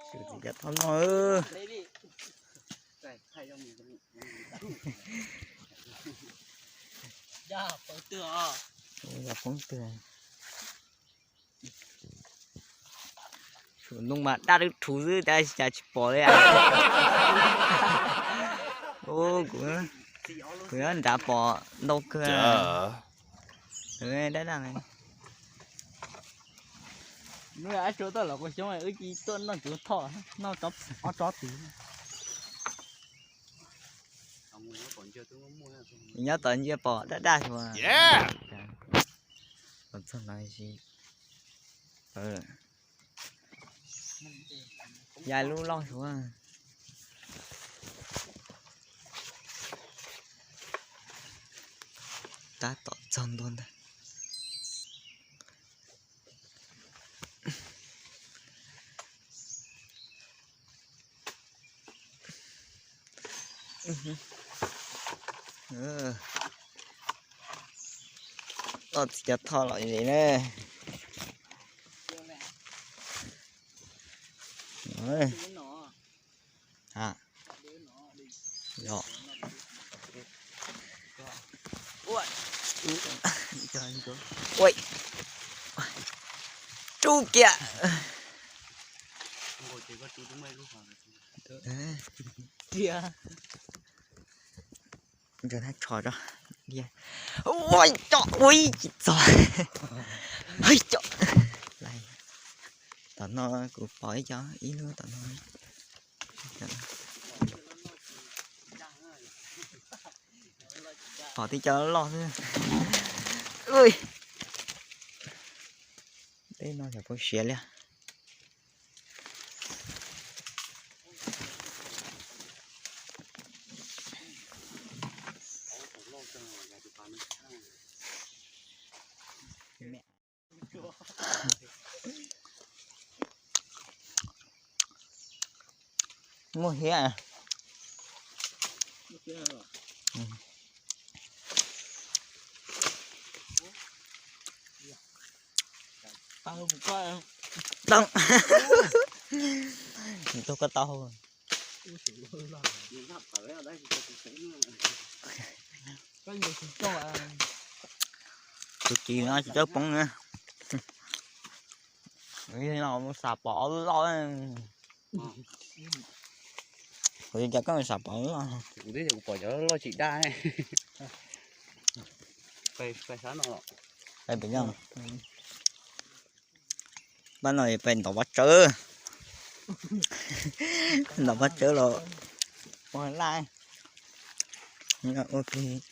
Tsis txiv cov thoj no. Yog poob twg. Saum ntoo mas daj rwb rhuv xwb tab sis cas tsis pom li. Kuv nyob nrad pom ntau kawg. Daj daj. Hnub ab tsuag tuaj los kuv xyoob wb cia tuaj noj tsuv thoj, noj ob tsob tid. Nyob tom ntsia pom daj daj xwb. Los txog no si. Ya lub loj xwb. Tab tom txog ntua ntag. Txiv cov thoj los li na. Ua, rub kiag. Ntsia thaj tsho tso. Ua, co ua tsis txog. Hais co. Tom no kuv pom ib co, ib lub tom no. Pom tib co loj xwb. Tej no yog puas siav li. Muaj hiab. Tau koj tau. Tus kis no tsis txawj poob na. Mus xam pom ob lub loj. Kuv cas koj mus xam pom lub loj. Kuv twb yog kuv pom cov loj tsis daj. Pais sab no los. Pais pem no. Pab no pais ntov pob tsawb. Ntov pob tsawb los ua laj. Ua plig.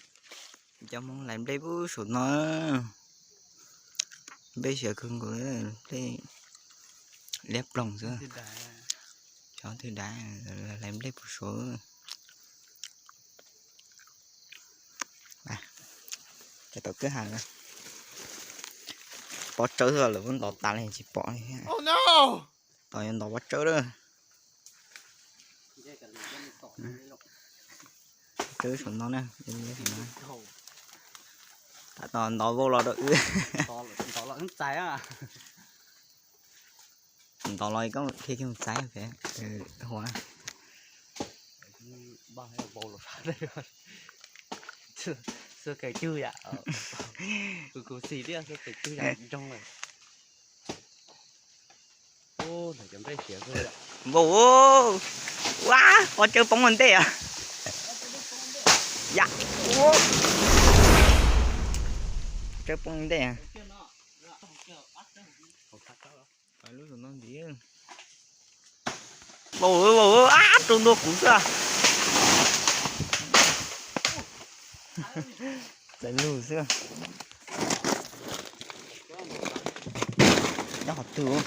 Cov Hmoob laiv nplej pub saum no. Nplej siav kawg nkaus, nplej liab ploog xwb. Cov twg dav laiv nplej pub saud. Cov tom kwj ha na. Pob tsawb xwb lawv muab ntov tas li tsis pom li. Tom yuav ntov pob tsawb lawm. Tsawb saum no na. Tab tom ntov vau los rau wb. Ntov los koj thiaj kiag mus txaib pem hua. Xua kawg cug yam, kuv kuv xis thiab xua kawg cug yam nroo lawm. Vau, ua, pob tsawb poob ua ntej. Ya, pob tsawb poob ua ntej. Lub no ntxiv. Vau, vau, ab, rau ntua kuv xwb. Txawm lug xwb. Nyob qhov twg?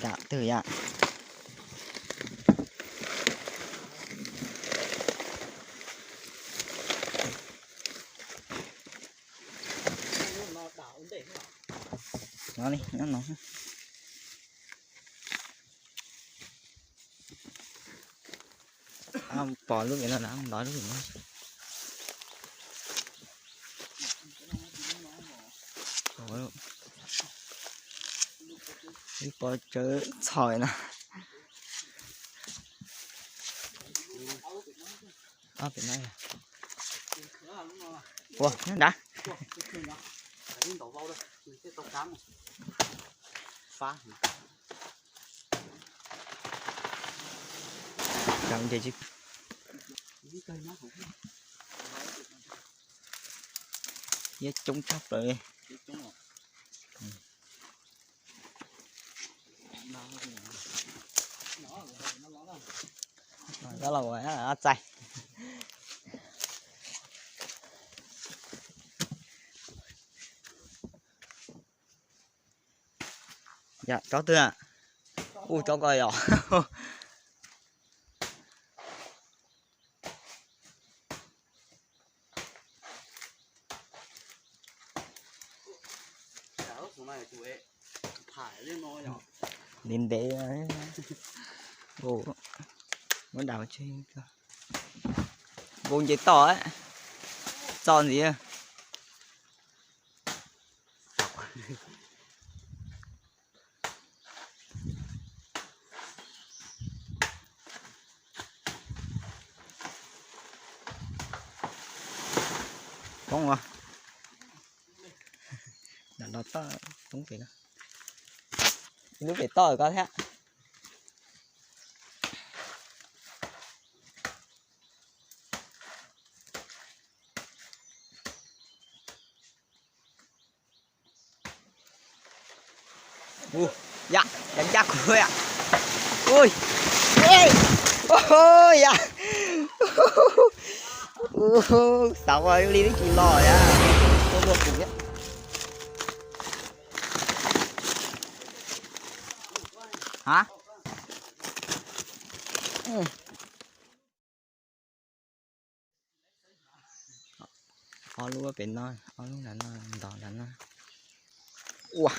Yam twg yam? No li, nyob no. Pom lub vim no na, ntov lub vim no. Ib pob tsawb txhos no. Ua nyob nrad. Iab coob tshaj plaws li. Los ua txaij. Yam tsob twg? Ub, tsob ko yom. Ntev ntev. Muab dam, nkaus nce toj, txo ntxiv. Poob os. Nram no toj poob pem ko. Lub pem toj ko thiab. Ua, yam, yam ncaj kuv yam. Ui, yam, xav ua li tib tsis los yam. Tuaj luaj kuv thiab. Ha. Ob lub pem no, ob lub nram no, ntov nram no. Ua,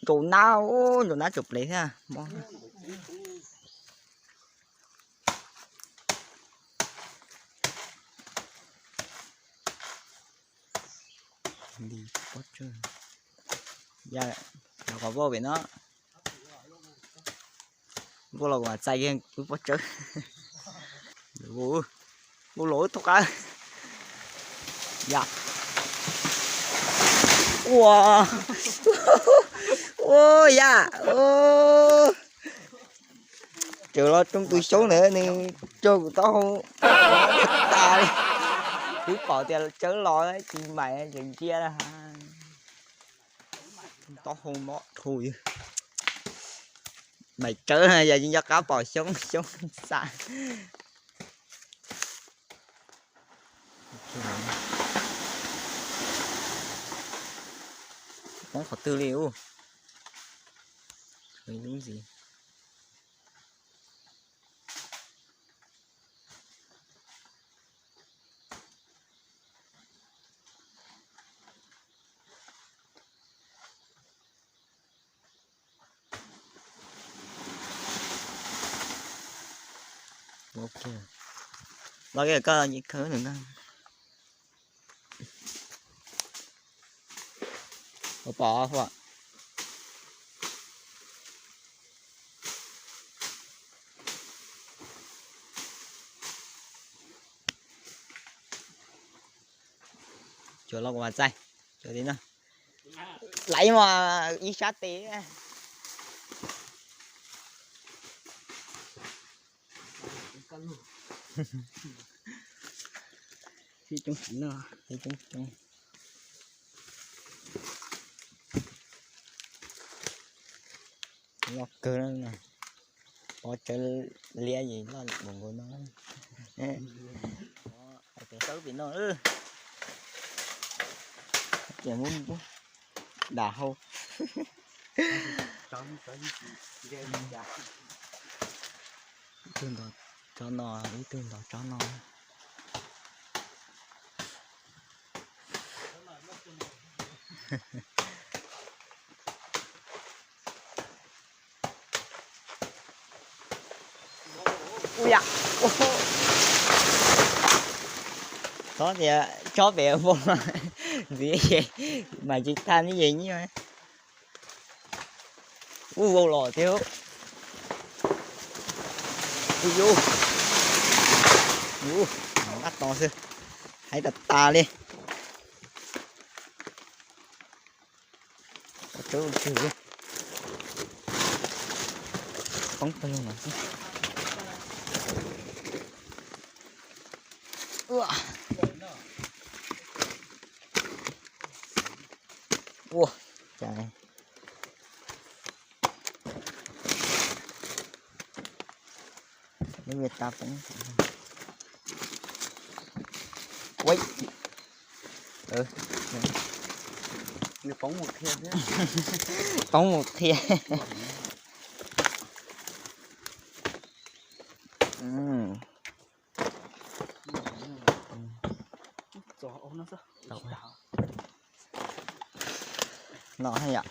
nraum nab, nraum nab tsuas plev thiab mob. Li pob tsawb. Ya, los kom vau pem no. Vau los kom txais kiag wb pob tsawb. Vau los wb thaub qab. Ya. Ua, ua ya. Tseem los rooj tu xyoob ntawd nws raug kuv taub hau tas li. Twb pom tias tsawb los tsis maim tseem ntsia. Taub hau mob dhau. Maim tsawb yog yeej nco qab pom xyoob, xyoob xa. Poob qhov twg li ub? Lub ntxiv. Los kiag koj nce khawb nws na. Ua pom huam. Cuag los kuv mam txaij. Cuag li no. Laiv mas ib sab tes. Sib coob siv no, sib coob coob. Loj kawg na. Pov tsawv liab es loj npaum nkaus no. Hais tias tsawb pem no. Ces muab dam hau. Ib tug ntov tsob no, ib tug ntov tsob no. Ui ya, tsob tias tsob pem npoo, Ntxiv, mas tsis tag neb yeej nyiaj. Ub, vau los thiab. Ub, ub, qab to xwb, hais tas tas li. Poob tag no xwb. Ua cas lub me tag poob. Ua, poob mus qhia. No yom.